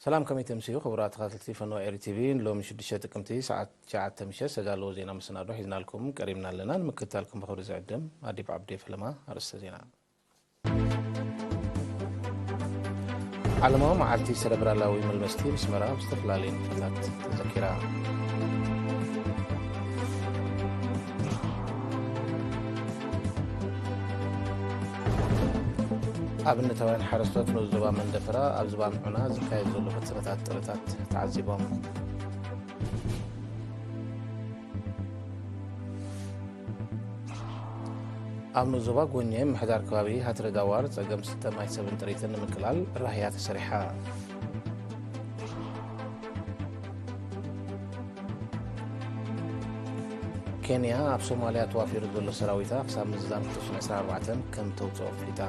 ሰላም፣ ከመይ ተምስዩ ክቡራት ተኸታተልቲ ፈነወ ኤሪ ቲቪ። ሎሚ ሽዱሽተ ጥቅምቲ ሰዓት ትሽዓተ ምሸት ዝተዳለወ ዜና መሰናዶ ሒዝናልኩም ቀሪብና ኣለና። ንምክትታልኩም ብኽብሪ ዝዕድም ኣዲብ ዓብዴ ፈለማ። ኣርእስተ ዜና። ዓለማዊ መዓልቲ ሰረብራላዊ መልመስቲ ምስመራ ኣብ ዝተፈላለዩ ንጥፈታት ተዘኪራ። ኣብነታውያን ሓረስቶት ንኡስ ዞባ መንደፈራ ኣብ ዝባን ዑና ዝካየድ ዘሎ ፈተነታት ጥረታት ተዓዚቦም። ኣብ ንኡስ ዞባ ጎኘ ምሕዳር ከባቢ ሃትረ ዳዋር ጸገም ስተ ማይ ሰብን ጥሪትን ንምቅላል ራህያ ተሰሪሓ። ኬንያ ኣብ ሶማልያ ተዋፊሩ ዘሎ ሰራዊታ ክሳብ ምዝዛም ክልተ ሽሕን ዕስራን ኣርባዕተን ከም ተውፅኦ ኣፍሊጣ።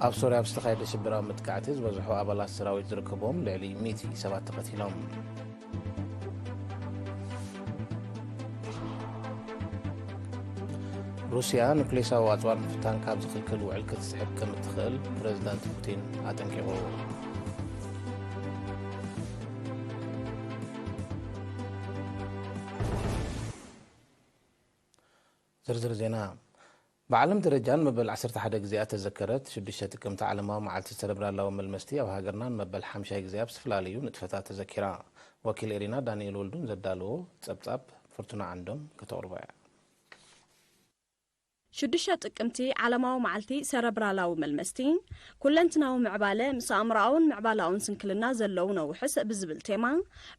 ኣብ ሶርያ ኣብ ዝተኻየደ ሽበራዊ መጥቃዕቲ ዝበዝሑ ኣባላት ሰራዊት ዝርከብዎም ልዕሊ ሚእቲ ሰባት ተቐቲሎም። ሩስያ ኑክሌሳዊ ኣጽዋር ምፍታን ካብ ዝኽልክል ውዕል ክትስሕብ ከም እትኽእል ፕረዚዳንት ፑቲን ኣጠንቂቑ። ዝርዝር ዜና። ብዓለም ደረጃ ንመበል ዓሰርተ ሓደ ግዜኣ ተዘከረት ሽዱሽተ ጥቅምቲ ዓለማዊ መዓልቲ ሰረብራላዊ መልመስቲ ኣብ ሃገርና ንመበል ሓምሻይ ግዜ ኣብ ዝተፈላለዩ ንጥፈታት ተዘኪራ። ወኪል ኤሪና ዳንኤል ወልዱን ዘዳለዎ ጸብጻብ ፍርቱና ዓንዶም ከተቕርቦ እያ። ሽዱሽተ ጥቅምቲ ዓለማዊ መዓልቲ ሰረብራላዊ መልመስቲ፣ ኩለንትናዊ ምዕባለ ምስ ኣእምሮኣውን ምዕባላውን ስንክልና ዘለዉ ነውሕስ ብዝብል ቴማ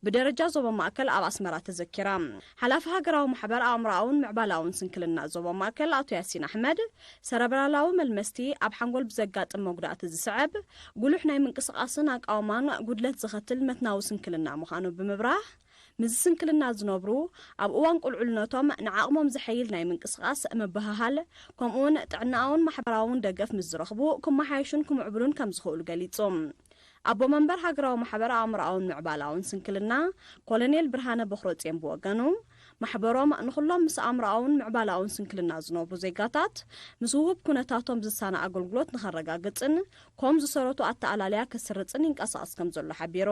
ብደረጃ ዞባ ማእከል ኣብ ኣስመራ ተዘኪራ። ሓላፊ ሃገራዊ ማሕበር ኣእምሮኣውን ምዕባላውን ስንክልና ዞባ ማእከል ኣቶ ያሲን ኣሕመድ፣ ሰረብራላዊ መልመስቲ ኣብ ሓንጎል ብዘጋጥም መጉዳእቲ ዝስዕብ ጉሉሕ ናይ ምንቅስቓስን ኣቃውማን ጉድለት ዘኸትል መትናዊ ስንክልና ምዃኑ ብምብራህ፣ ምስዚ ስንክልና ዝነብሩ ኣብ እዋን ቁልዕልነቶም ንዓቕሞም ዘሐይል ናይ ምንቅስቓስ፣ ምብህሃል፣ ከምኡውን ጥዕናኣውን ማሕበራውን ደገፍ ምስ ዝረኽቡ ክመሓየሹን ክምዕብሉን ከም ዝኽእሉ ገሊጹ። ኣቦ መንበር ሃገራዊ ማሕበር ኣእምሮኣውን ምዕባላውን ስንክልና ኮሎኔል ብርሃነ በኽረጽዮን ብወገኑ፣ ማሕበሮም ንኹሎም ምስ ኣእምሮኣውን ምዕባላውን ስንክልና ዝነብሩ ዜጋታት ምስ ውሁብ ኩነታቶም ዝሳነ ኣገልግሎት ንኸረጋግጽን ኮም ዝሰረቱ ኣተኣላልያ ከስርጽን ይንቀሳቐስ ከም ዘሎ ሓቢሩ።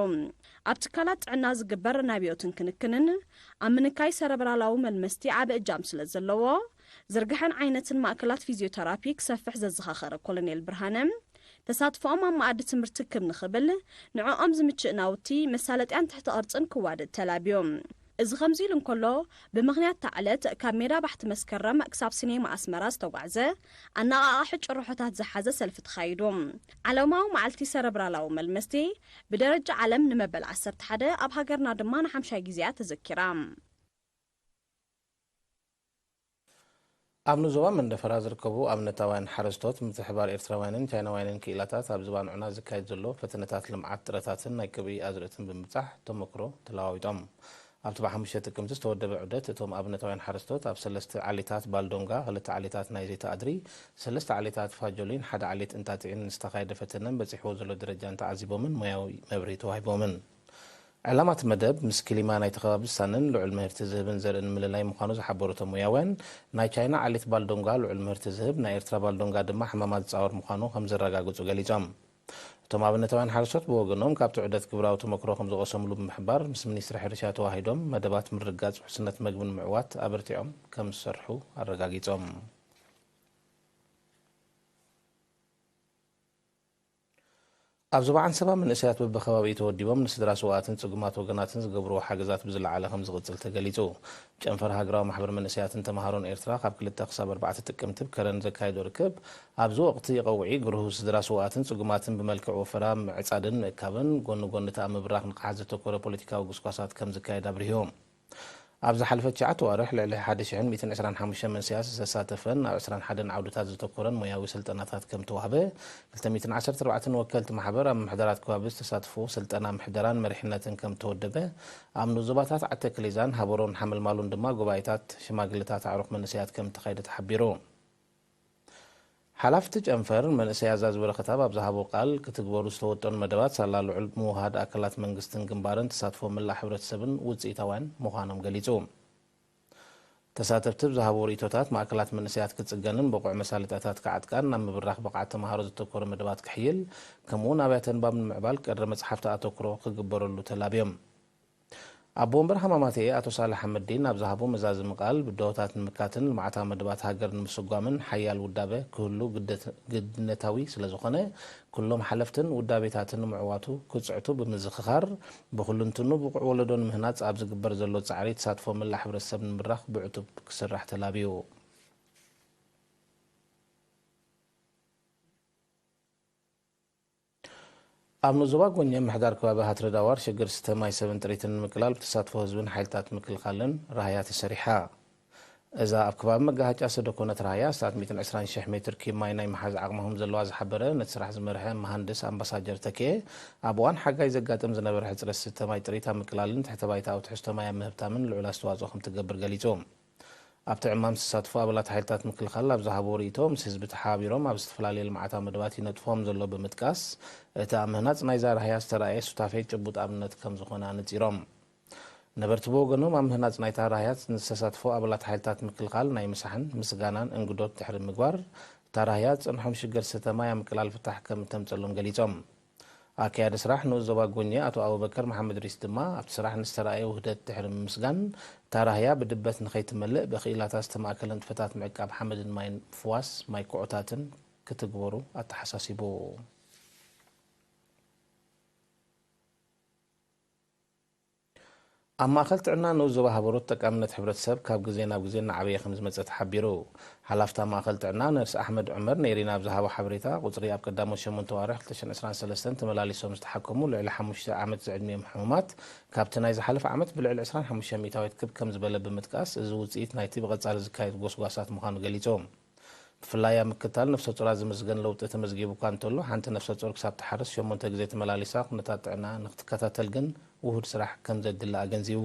ኣብ ትካላት ጥዕና ዝግበር ናብዮትን ክንክንን ኣብ ምንካይ ሰረብራላዊ መልመስቲ ዓቢ እጃም ስለ ዘለዎ፣ ዝርግሐን ዓይነትን ማእከላት ፊዚዮተራፒ ክሰፍሕ ዘዘኻኸረ ኮሎኔል ብርሃነ፣ ተሳትፎኦም ኣብ መኣዲ ትምህርቲ ክብ ንኽብል፣ ንዕኦም ዝምችእ ናውቲ፣ መሳለጥያን ትሕተ ቅርጽን ክዋደድ ተላብዩ። እዚ ከምዚ ኢሉ እንከሎ፣ ብምኽንያት እታ ዕለት ካብ ሜዳ ባሕቲ መስከረም ክሳብ ሲኔማ ኣስመራ ዝተጓዕዘ ኣነቓቓሒ ጭርሖታት ዝሓዘ ሰልፊ ተኻይዱ። ዓለማዊ መዓልቲ ሰረብራላዊ መልመስቲ ብደረጃ ዓለም ንመበል ዓሰርተ ሓደ፣ ኣብ ሃገርና ድማ ንሓምሻይ ግዜኣ ተዘኪራ። ኣብ ንዞባ መንደፈራ ዝርከቡ ኣብነታውያን ሓረስቶት ምትሕባር ኤርትራውያንን ቻይናውያንን ክኢላታት ኣብ ዝባን ዑና ዝካየድ ዘሎ ፈተነታት ልምዓት ጥረታትን ናይ ቅብኢ ኣዝርእትን ብምብጻሕ ተመክሮ ተለዋዊጦም። ኣብቲ ብሓሙሽተ ጥቅምቲ ዝተወደበ ዑደት እቶም ኣብነታውያን ሓረስቶት ኣብ ሰለስተ ዓሊታት ባልዶንጋ፣ ክልተ ዓሊታት ናይ ዘይተኣድሪ፣ ሰለስተ ዓሊታት ፋጆሊን ሓደ ዓሊት እንጣጢዕን ዝተኻየደ ፈተነን በጺሕዎ ዘሎ ደረጃን ተዓዚቦምን ሞያዊ መብርሂ ተዋሂቦምን። ዕላማ እቲ መደብ፣ ምስ ክሊማ ናይቲ ከባቢ ዝሳነን ልዑል ምህርቲ ዝህብን ዘርእን ምልላይ ምዃኑ ዝሓበሩ እቶም ሞያውያን፣ ናይ ቻይና ዓሌት ባልዶንጋ ልዑል ምህርቲ ዝህብ፣ ናይ ኤርትራ ባልዶንጋ ድማ ሕማማት ዝጻወር ምዃኑ ከም ዘረጋግጹ ገሊጾም። እቶም ኣብነታውያን ሓረስቶት ብወገኖም፣ ካብቲ ዑደት ግብራዊ ተመክሮ ከም ዝቐሰምሉ ብምሕባር፣ ምስ ሚኒስትሪ ሕርሻ ተዋሂዶም መደባት ምርግጋጽ ውሕስነት መግብን ምዕዋት ኣበርቲዖም ከም ዝሰርሑ ኣረጋጊጾም። ኣብ ዞባ ዓንሰባ መንእሰያት በብኸባቢኡ ተወዲቦም ንስድራ ስውኣትን ጽጉማት ወገናትን ዝገብርዎ ሓገዛት ብዝለዓለ ከም ዝቕጽል ተገሊጹ። ጨንፈር ሃገራዊ ማሕበር መንእሰያትን ተምሃሮን ኤርትራ ካብ ክልተ ክሳብ ኣርባዕተ ጥቅምቲ ኣብ ከረን ዘካየዶ ርክብ፣ ኣብዚ ወቕቲ ቀውዒ ግርሁ ስድራ ስውኣትን ጽጉማትን ብመልክዕ ወፈራ ምዕጻድን ምእካብን፣ ጎኒ ጎኒ እቲ ኣብ ምብራኽ ንቕሓት ዘተኮረ ፖለቲካዊ ጉስጓሳት ከም ዝካየድ ኣብሪሁ። ኣብ ዝሓለፈ ትሽዓተ ኣዋርሕ ልዕሊ ሓደ ሽሕን ሚእትን ዕስራን ሓሙሽተን መንእሰያት ዝተሳተፈን ኣብ ዕስራን ሓደን ዓውድታት ዘተኮረን ሞያዊ ስልጠናታት ከም ተዋህበ፣ ክልተ ሚእትን ዓሰርተ ኣርባዕተን ወከልቲ ማሕበር ኣብ ምሕደራት ከባቢ ዝተሳትፍዎ ስልጠና ምሕደራን መሪሕነትን ከም ተወደበ፣ ኣብ ንኡስ ዞባታት ዓዲ ኣክሌዛን ሃበሮን ሓመልማሎን ድማ ጉባኤታት ሽማግለታት ኣዕሩኽ መንእሰያት ከም እተኻየደ ተሓቢሩ። ሓላፊ እቲ ጨንፈር መንእሰይ ኣዛዚ በረኸታብ ኣብ ዝሃቦ ቃል፣ ክትግበሩ ዝተወጠኑ መደባት ሳላ ልዑል ምውህሃድ ኣካላት መንግስትን ግንባርን ተሳትፎ መላእ ሕብረተሰብን ውጽኢታውያን ምዃኖም ገሊጹ። ተሳተፍቲ ብዝሃብዎ ርእይቶታት፣ ማእከላት መንእሰያት ክጽገንን ብቑዕ መሳለጥያታት ክዓጥቃን፣ ናብ ምብራኽ ብቕዓት ተመሃሮ ዘተኮረ መደባት ክሕይል፣ ከምኡ'ውን ኣብያተ ንባብ ንምዕባል ቀድሪ መጽሓፍቲ ኣተኩሮ ክግበረሉ ተላብዮም። ኣቦ ወንበር ሃማማተኤ ኣቶ ሳልሕ ኣሕመዲን ኣብ ዝሃቦ መዛዘሚ ቃል፣ ብድሆታት ንምክታን ልምዓታዊ መደባት ሃገር ንምስጓምን ሓያል ውዳበ ክህሉ ግደት-፣ ግድነታዊ ስለዝኾነ፣ ኩሎም ሓለፍትን ውዳቤታትን ንምዕዋቱ ክጽዕቱ ብምዝኽኻር፣ ብኹልንትኑ ብቑዕ ወለዶ ንምህናጽ ኣብ ዝግበር ዘሎ ጻዕሪ ተሳትፎ መላእ ሕብረተሰብ ንምብራኽ ብዕቱብ ክስራሕ ተላብዩ። ኣብ ንኡስ ዞባ ጎኘ ምምሕዳር ከባቢ ሃትረዳዋር ሽግር ስተ ማይ ሰብን ጥሪትን ንምቅላል ብተሳትፎ ህዝብን ሓይልታት ምክልኻልን ራህያ ተሰሪሓ። እዛ ኣብ ከባቢ መጋሃጫ ሰደኮነት ራህያ ኣስታት ሚእትን ዕስራን ሽሕ ሜትር ኪብ ማይ ናይ ምሓዝ ዓቕሚ ከም ዘለዋ ዝሓበረ ነቲ ስራሕ ዝመርሐ መሃንድስ ኣምባሳጀር ተኪኤ፣ ኣብ እዋን ሓጋይ ዘጋጥም ዝነበረ ሕፅረት ስተ ማይ ጥሪት ኣብ ምቅላልን ትሕተ ባይታ ኣብ ትሕዝቶ ማይ ኣብ ምህብታምን ልዑል ኣስተዋፅኦ ከም ትገብር ገሊፁ። ኣብቲ ዕማም ዝተሳተፉ ኣባላት ሓይልታት ምክልኻል ኣብ ዝሃብዎ ርእይቶ፣ ምስ ህዝቢ ተሓባቢሮም ኣብ ዝተፈላለየ ልምዓታዊ መደባት ይነጥፉ ከም ዘሎ ብምጥቃስ፣ እቲ ኣብ ምህናፅ ናይዛ ራህያ ዝተራእየ ሱታፌ ጭቡጥ ኣብነት ከም ዝኾነ ኣነፂሮም። ነበርቲ ብወገኖም፣ ኣብ ምህናፅ ናይታ ራህያ ንዝተሳተፉ ኣባላት ሓይልታት ምክልኻል ናይ ምሳሕን ምስጋናን እንግዶት ድሕሪ ምግባር፣ እታ ራህያ ዝፀንሖም ሽግር ስተ ማይ ኣብ ምቅላል ፍታሕ ከም እተምፀሎም ገሊፆም። ኣካያዲ ስራሕ ንኡስ ዞባ ጎኘ ኣቶ ኣቡበከር መሓመድ ሪስ ድማ ኣብቲ ስራሕ ንዝተራእየ ውህደት ድሕሪ ምምስጋን፣ እታ ራህያ ብድበት ንኸይትመልእ ብኽኢላታት ዝተማእከለ ንጥፈታት ምዕቃብ ሓመድን ማይን ምፍዋስ ማይ ኩዖታትን ክትግበሩ ኣተሓሳሲቡ። ኣብ ማእከል ጥዕና ንኡስ ዞባ ሃበሮት ጠቃምነት ሕብረተሰብ ካብ ግዜ ናብ ግዜ እናዓበየ ከም ዝመጸ ተሓቢሩ። ሓላፍታ ማእከል ጥዕና ነርስ ኣሕመድ ዑመር ነይሪና ኣብ ዝሃቦ ሓበሬታ፣ ቁጽሪ ኣብ ቀዳሞት ሸሞንተ ዋርሕ ክልተ ሽሕን ዕስራን ሰለስተን ተመላሊሶም ዝተሓከሙ ልዕሊ ሓሙሽተ ዓመት ዝዕድሚኦም ሕሙማት ካብቲ ናይ ዝሓለፈ ዓመት ብልዕሊ ዕስራን ሓሙሽተ ሚእታዊት ክብ ከም ዝበለ ብምጥቃስ፣ እዚ ውጽኢት ናይቲ ብቐጻሊ ዝካየድ ጎስጓሳት ምዃኑ ገሊጹ። ብፍላይ ኣብ ምክትታል ነፍሰ ጡራት ዝምዝገን ለውጢ ተመዝጊቡ እኳ እንተሎ፣ ሓንቲ ነፍሰ ጡር ክሳብ ትሓርስ ሸሞንተ ግዜ ተመላሊሳ ኩነታት ጥዕና ንክትከታተል ግን ውሁድ ስራሕ ከም ዘድሊ ኣገንዚቡ።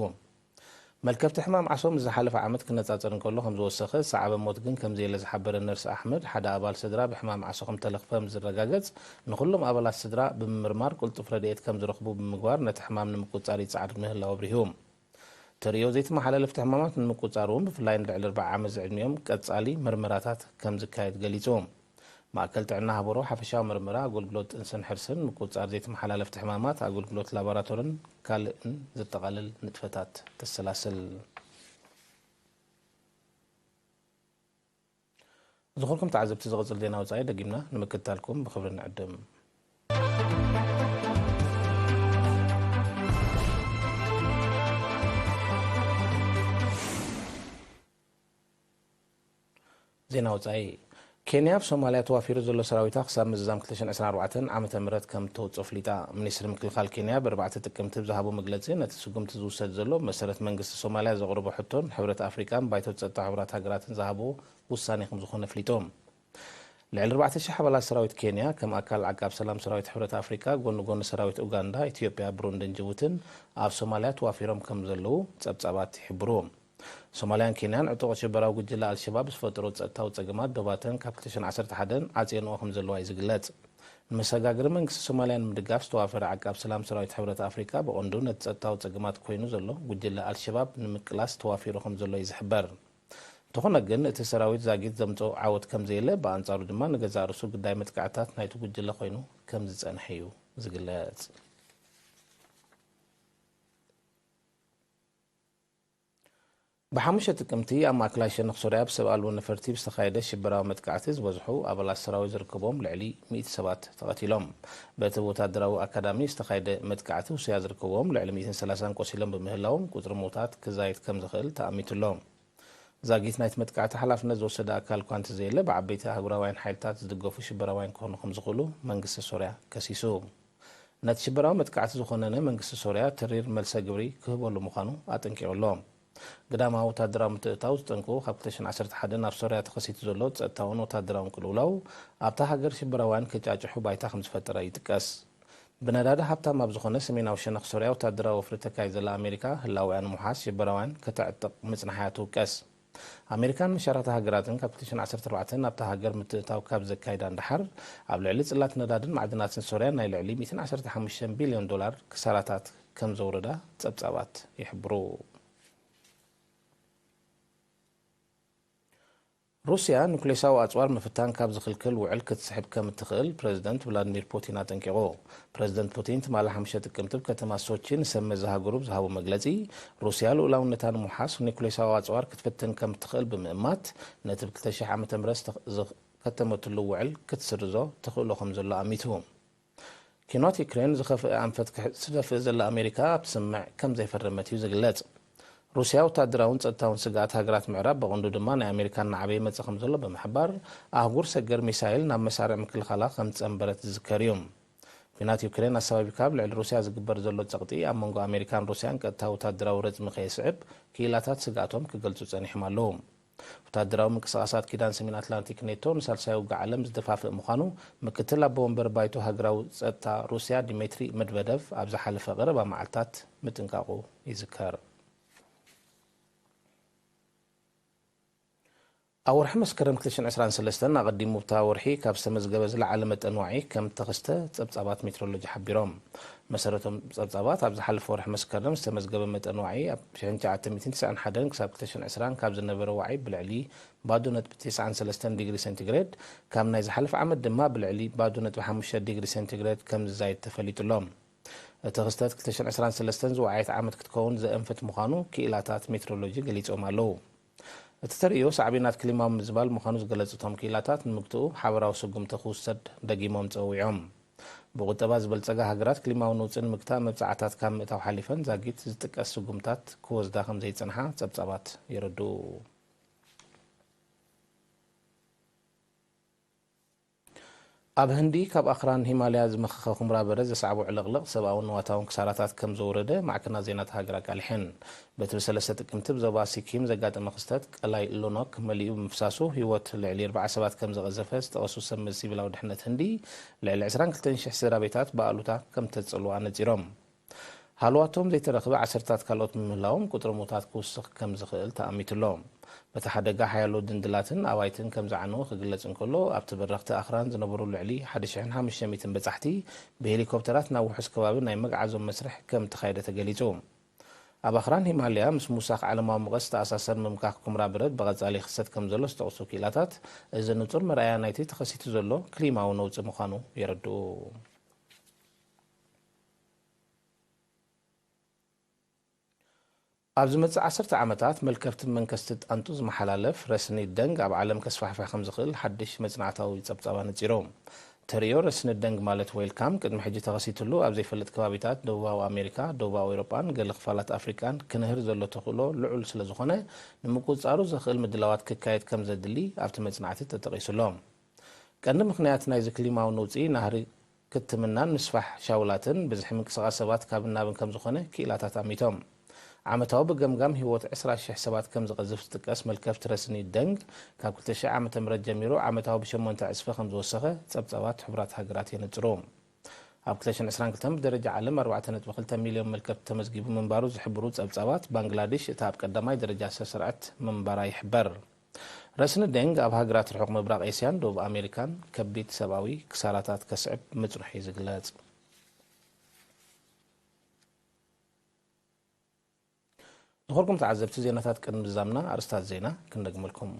መልከፍቲ ሕማም ዓሶ ምስ ዝሓለፈ ዓመት ክነጻጸር እንከሎ ከም ዝወሰኸ፣ ዝሰዓበ ሞት ግን ከም ዘየለ ዝሓበረ ነርስ ኣሕመድ፣ ሓደ ኣባል ስድራ ብሕማም ዓሶ ከም ተለኽፈ ምስ ዝረጋገጽ፣ ንኹሎም ኣባላት ስድራ ብምምርማር ቅልጡፍ ረድኤት ከም ዝረኽቡ ብምግባር ነቲ ሕማም ንምቁጽጻር ይጸዓር ምህላው ኣብሪሁ። ተርእዮ ዘይተመሓላለፍቲ ሕማማት ንምቁጽጻር እውን ብፍላይ ንልዕሊ ኣርብዓ ዓመት ዝዕድሚኦም ቀጻሊ ምርመራታት ከም ዝካየድ ገሊጹ። ማእከል ጥዕና ሃበሮ ሓፈሻዊ ምርመራ፣ ኣገልግሎት ጥንስን ሕርስን፣ ምቁጽጻር ዘይተመሓላለፍቲ ሕማማት፣ ኣገልግሎት ላቦራቶርን ካልእን ዘጠቓልል ንጥፈታት ተሰላስል። ዝኸበርኩም ተዓዘብቲ፣ ዝቕጽል ዜና ወጻኢ ደጊምና ንምክትታልኩም ብኽብሪ ንዕድም። ዜና ወጻኢ። ኬንያ ኣብ ሶማልያ ተዋፊሩ ዘሎ ሰራዊታ ክሳብ ምዝዛም ክልተ ሽሕን ዕስራን ኣርባዕተን ዓመተ ምህረት ከም እተውጽኦ ኣፍሊጣ። ሚኒስትሪ ምክልኻል ኬንያ ብኣርባዕተ ጥቅምቲ ብዝሃቦ መግለጺ፣ ነቲ ስጉምቲ ዝውሰድ ዘሎ ብመሰረት መንግስቲ ሶማልያ ዘቕረቦ ሕቶን ሕብረት ኣፍሪቃን ባይቶ ጸጥታ ሕቡራት ሃገራትን ዝሃቦ ውሳኔ ከም ዝኾነ ኣፍሊጡ። ልዕሊ ኣርባዕተ ሽሕ ኣባላት ሰራዊት ኬንያ፣ ከም ኣካል ዓቃብ ሰላም ሰራዊት ሕብረት ኣፍሪቃ፣ ጎኒ ጎኒ ሰራዊት ኡጋንዳ፣ ኢትዮጵያ፣ ብሩንድን ጅቡትን ኣብ ሶማልያ ተዋፊሮም ከም ዘለዉ ጸብጻባት ይሕብሩ። ሶማልያን ኬንያን ዕጡቕ ሽበራዊ ጉጅለ ኣልሸባብ ዝፈጠሮ ጸጥታዊ ጸገማት ዶባተን ካብ ክልተ ሽሕን ዓሰርተ ሓደን ዓጽየንኦ ከም ዘለዋ እዩ ዝግለጽ። ንመሰጋገሪ መንግስቲ ሶማልያ ንምድጋፍ ዝተዋፈረ ዓቃብ ሰላም ሰራዊት ሕብረት ኣፍሪቃ ብቐንዱ ነቲ ጸጥታዊ ጸገማት ኮይኑ ዘሎ ጉጅለ ኣልሸባብ ንምቅላስ ተዋፊሩ ከም ዘሎ እዩ ዝሕበር። እንተኾነ ግን፣ እቲ ሰራዊት ዛጊት ዘምጽኦ ዓወት ከም ዘየለ፣ ብኣንጻሩ ድማ ንገዛእ ርእሱ ግዳይ መጥቃዕትታት ናይቲ ጉጅለ ኮይኑ ከም ዝጸንሐ እዩ ዝግለጽ። ብሓሙሽተ ጥቅምቲ ኣብ ማእከላይ ሸነኽ ሶርያ ብሰብ ኣልቦ ነፈርቲ ብዝተኻየደ ሽበራዊ መጥቃዕቲ ዝበዝሑ ኣባላት ሰራዊት ዝርከብዎም ልዕሊ ሚእቲ ሰባት ተቐቲሎም። በቲ ወታደራዊ ኣካዳሚ ዝተኻየደ መጥቃዕቲ፣ ሩስያ ዝርከብዎም ልዕሊ ሚእትን ሰላሳን ቆሲሎም ብምህላዎም፣ ቁጽሪ ምዉታት ክዛይድ ከም ዝኽእል ተኣሚቱ ኣሎ። ዛጊት ናይቲ መጥቃዕቲ ሓላፍነት ዝወሰደ ኣካል እኳ እንተዘየለ፣ ብዓበይቲ ኣህጉራውያን ሓይልታት ዝድገፉ ሽበራውያን ክኾኑ ከም ዝኽእሉ መንግስቲ ሶርያ ከሲሱ። ነቲ ሽበራዊ መጥቃዕቲ ዝኾነነ መንግስቲ ሶርያ ተሪር መልሰ ግብሪ ክህበሉ ምዃኑ ኣጠንቂቑ ኣሎ። ግዳማዊ ወታደራዊ ምትእትታው ዝጠንቁ ካብ ክልተ ሽሕን ዓሰርተ ሓደን ኣብ ሶርያ ተኸሲቱ ዘሎ ጸጥታውን ወታደራውን ቅልውላው ኣብታ ሃገር ሽበራውያን ከጫጭሑ ባይታ ከም ዝፈጠረ ይጥቀስ። ብነዳዲ ሃብታም ኣብ ዝኾነ ሰሜናዊ ሸነኽ ሶርያ ወታደራዊ ወፍሪ ተካይድ ዘላ ኣሜሪካ፣ ህላዌኣ ንምውሓስ ሽበራውያን ከተዕጥቕ ምጽንሓያ ትውቀስ። ኣሜሪካን መሻርኽቲ ሃገራትን ካብ ክልተ ሽሕን ዓሰርተ ኣርባዕተን ናብታ ሃገር ምትእትታው ካብ ዘካይዳ ንደሓር፣ ኣብ ልዕሊ ጽላት ነዳድን ማዕድናትን ሶርያ ናይ ልዕሊ ሚእትን ዓሰርተ ሓሙሽተን ቢልዮን ዶላር ክሳራታት ከም ዘውረዳ ጸብጻባት ይሕብሩ። ሩስያ ኑክሌሳዊ ኣጽዋር ምፍታን ካብ ዝኽልክል ውዕል ክትስሕብ ከም እትኽእል ፕረዚደንት ቭላድሚር ፑቲን ኣጠንቂቑ። ፕረዚደንት ፑቲን ትማሊ ሓሙሽተ ጥቅምቲ ኣብ ከተማ ሶቺ ንሰብ መዚ ሃገሩ ብዝሃቦ መግለጺ፣ ሩስያ ልኡላውነታ ንምውሓስ ኑክሌሳዊ ኣጽዋር ክትፍትን ከም እትኽእል ብምእማት፣ ነቲ ብ ክልተ ሽሕ ዓመተ ምህረት ዝተኸ-፣ ዝኸተመትሉ ውዕል ክትስርዞ ተኽእሎ ከም ዘሎ ኣሚቱ። ኲናት ዩክሬን ዝኸፍአ ኣንፈት ክሕ-፣ ክትደፍእ ዘላ ኣሜሪካ ኣብ ትስምዕ ከም ዘይፈረመት እዩ ዝግለጽ። ሩስያ ወታደራውን ጸጥታውን ስግኣት ሃገራት ምዕራብ፣ ብቐንዱ ድማ ናይ ኣሜሪካ እናዓበየ ይመጽእ ከም ዘሎ ብምሕባር፣ ኣህጉር ሰገር ሚሳይል ናብ መሳርዕ ምክልኻላ ከም ዝጸንበረት ዝዝከር እዩ። ኲናት ዩክሬን ኣሳቢብካ ኣብ ልዕሊ ሩስያ ዝግበር ዘሎ ጸቕጢ፣ ኣብ መንጎ ኣሜሪካን ሩስያን ቀጥታዊ ወታደራዊ ረጽሚ ከየስዕብ፣ ክኢላታት ስግኣቶም ክገልጹ ጸኒሖም ኣለዉ። ወታደራዊ ምንቅስቓሳት ኪዳን ሰሜን ኣትላንቲክ ኔቶ ንሳልሳይ ውግእ ዓለም ዝደፋፍእ ምዃኑ፣ ምክትል ኣቦ ወንበር ባይቶ ሃገራዊ ጸጥታ ሩስያ ዲሜትሪ መድቨደቭ ኣብ ዝሓለፈ ቀረባ መዓልታት ምጥንቃቑ ይዝከር። ኣብ ወርሒ መስከረም ክልተ ሽሕን ዕስራን ሰለስተን ኣቐዲሙ፣ ኣብታ ወርሒ ካብ ዝተመዝገበ ዝለዓለ መጠን ዋዒ ከም እተኸስተ ጸብጻባት ሜትሮሎጂ ሓቢሮም። መሰረቶም ጸብጻባት፣ ኣብ ዝሓለፈ ወርሒ መስከረም ዝተመዝገበ መጠን ዋዒ፣ ኣብ ሽሕን ትሽዓተ ሚእትን ትስዓን ሓደን ክሳብ ክልተ ሽሕን ዕስራን ካብ ዝነበረ ዋዒ ብልዕሊ ባዶ ነጥቢ ተስዓን ሰለስተን ዲግሪ ሴንቲግሬድ፣ ካብ ናይ ዝሓለፈ ዓመት ድማ ብልዕሊ ባዶ ነጥቢ ሓሙሽተ ዲግሪ ሴንቲግሬድ ከም ዝዛይድ ተፈሊጡ ኣሎ። እቲ ክስተት ክልተ ሽሕን ዕስራን ሰለስተን ዝወዓየት ዓመት ክትከውን ዘእንፍት ምዃኑ ክኢላታት ሜትሮሎጂ ገሊጾም ኣለዉ። እቲ ተርእዮ ሳዕቤናት ክሊማዊ ምዝባል ምዃኑ ዝገለጹ እቶም ክኢላታት፣ ንምግትኡ ሓበራዊ ስጉምቲ ክውሰድ ደጊሞም ጸዊዖም። ብቁጠባ ዝበልጸጋ ሃገራት ክሊማዊ ነውጺ ንምግታእ መብጽዓታት ካብ ምእታው ሓሊፈን ዛጊት ዝጥቀስ ስጉምታት ክወስዳ ከም ዘይጸንሓ ጸብጻባት የረድኡ። ኣብ ህንዲ ካብ ኣኽራን ሂማልያ ዝመኸኸ ኩምራ በረድ ዘስዓቦ ዕልቕልቕ ሰብኣውን ንዋታውን ክሳራታት ከም ዘውረደ ማዕከናት ዜና እታ ሃገር ኣቃሊሐን። በቲ ብሰለስተ ጥቅምቲ ብዞባ ሲኪም ዘጋጠመ ክስተት፣ ቀላይ ሎኖክ መሊኡ ብምፍሳሱ ህይወት ልዕሊ ኣርባዓ ሰባት ከም ዘቐዘፈ ዝጠቐሱ ሰብ መዚ ሲቪላዊ ድሕነት ህንዲ፣ ልዕሊ ዕስራን ክልተን ሽሕ ስድራ ቤታት ብኣሉታ ከም ተጸልዋ ነጺሮም። ሃለዋቶም ዘይተረኽበ ዓሰርታት ካልኦት ብምህላዎም፣ ቁጽሪ ምዉታት ክውስኽ ከም ዝኽእል ተኣሚቱ ኣሎ። በቲ ሓደጋ ሓያሎ ድንድላትን ኣባይትን ከም ዝዓነወ ክግለጽ እንከሎ፣ ኣብቲ በረኽቲ ኣኽራን ዝነበሩ ልዕሊ ሓደ ሽሕን ሓሙሽተ ሚእትን በጻሕቲ ብሄሊኮፕተራት ናብ ውሑስ ከባቢ ናይ መግዓዞም መስርሕ ከም እተኻየደ ተገሊጹ። ኣብ ኣኽራን ሂማልያ ምስ ምውሳኽ ዓለማዊ ሙቐት ዝተኣሳሰር ምምካኽ ኩምራ በረድ ብቐጻሊ ይኽሰት ከም ዘሎ ዝጠቕሱ ክኢላታት፣ እዚ ንጹር መርኣያ ናይቲ ተኸሲቱ ዘሎ ክሊማዊ ነውጺ ምዃኑ የረድኡ። ኣብ ዝመጽእ ዓሰርተ ዓመታት፣ መልከፍቲ መንከስቲ ጣንጡ ዝመሓላለፍ ረስኒ ደንግ ኣብ ዓለም ከስፋሕፍሕ ከም ዝኽእል ሓድሽ መጽናዕታዊ ጸብጻብ ኣነጺሩ። ተርእዮ ረስኒ ደንግ ማለት ዌልካም ቅድሚ ሕጂ ተኸሲትሉ ኣብ ዘይፈልጥ ከባቢታት ደቡባዊ ኣሜሪካ፣ ደቡባዊ ኤውሮጳን ገለ ክፋላት ኣፍሪቃን ክንህር ዘሎ ተኽእሎ ልዑል ስለ ዝኾነ፣ ንምቁጽጻሩ ዘኽእል ምድላዋት ክካየድ ከም ዘድሊ ኣብቲ መጽናዕቲ ተጠቒሱ ኣሎ። ቀንዲ ምኽንያት ናይዚ ክሊማዊ ነውጺ ናህሪ ክትምናን ምስፋሕ ሻውላትን ብዝሒ ምንቅስቓስ ሰባት ካብን ናብን ከም ዝኾነ ክኢላታት ኣሚቶም። ዓመታዊ ብገምጋም ህይወት ዕስራ ሽሕ ሰባት ከም ዝቐዝፍ ዝጥቀስ መልከፍቲ ረስኒ ደንግ፣ ካብ ክልተ ሽሕ ዓመተ ምህረት ጀሚሩ ዓመታዊ ብሸሞንተ ዕጽፊ ከም ዝወሰኸ ጸብጻባት ሕቡራት ሃገራት የነጽሩ። ኣብ ክልተ ሽሕን ዕስራን ክልተን ብደረጃ ዓለም ኣርባዕተ ነጥቢ ክልተ ሚልዮን መልከፍቲ ተመዝጊቡ ምንባሩ ዝሕብሩ ጸብጻባት፣ ባንግላዴሽ እታ ኣብ ቀዳማይ ደረጃ ዝተሰርዐት ምንባራ ይሕበር። ረስኒ ደንግ ኣብ ሃገራት ርሑቕ ምብራቕ ኤስያን ደቡብ ኣሜሪካን ከቢድ ሰብኣዊ ክሳራታት ከስዕብ ምጽንሑ እዩ ዝግለጽ። ዝኸበርኩም ተዓዘብቲ፣ ዜናታት ቅድሚ ምዝዛምና ኣርእስታት ዜና ክንደግመልኩም።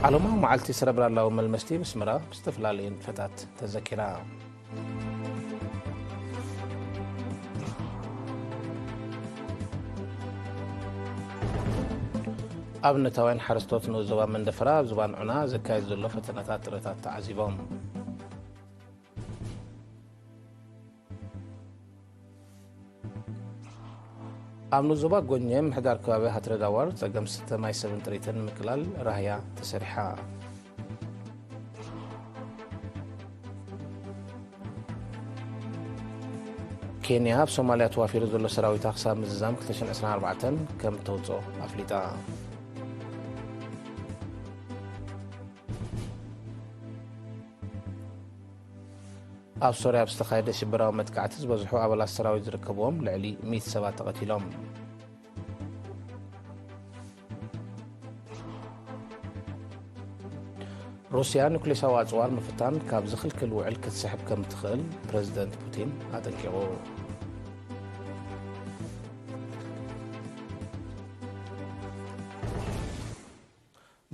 ዓለማዊ መዓልቲ ሰረብራላዊ መልመስቲ ብስመራ ብዝተፈላለዩ ንጥፈታት ተዘኪራ። ኣብነታውያን ሓረስቶት ንኡስ ዞባ መንደፈራ ኣብ ዝባን ዑና ዘካየድ ዘሎ ፈተነታት ጥረታት ተዓዚቦም። ኣብ ንኡስ ዞባ ጎኘ ምሕዳር ከባቢ ሃትረዳዋር ጸገም ስተ ማይ ሰብን ጥሪትን ንምቅላል ራህያ ተሰሪሓ። ኬንያ ኣብ ሶማልያ ተዋፊሩ ዘሎ ሰራዊታ ክሳብ ምዝዛም ክልተ ሽሕን ዕስራን ኣርባዕተን ከም እተውጽኦ ኣፍሊጣ። ኣብ ሶርያ ኣብ ዝተኻየደ ሽበራዊ መጥቃዕቲ ዝበዝሑ ኣባላት ሰራዊት ዝርከብዎም ልዕሊ ሚእቲ ሰባት ተቐቲሎም። ሩስያ ኑክሌሳዊ ኣጽዋር ምፍታን ካብ ዝኽልክል ውዕል ክትስሕብ ከም ትኽእል ፕረዚደንት ፑቲን ኣጠንቂቑ።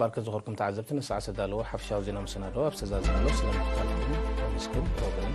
ባርከት ዝኾርኩም ተዓዘብቲ፣ ንሰዓት ዝተዳለወ ሓፈሻዊ ዜና መሰናድኦ ኣብ ዝተዛዘመሉ ስለምክታተልኩም ነመስግን። ሮበልን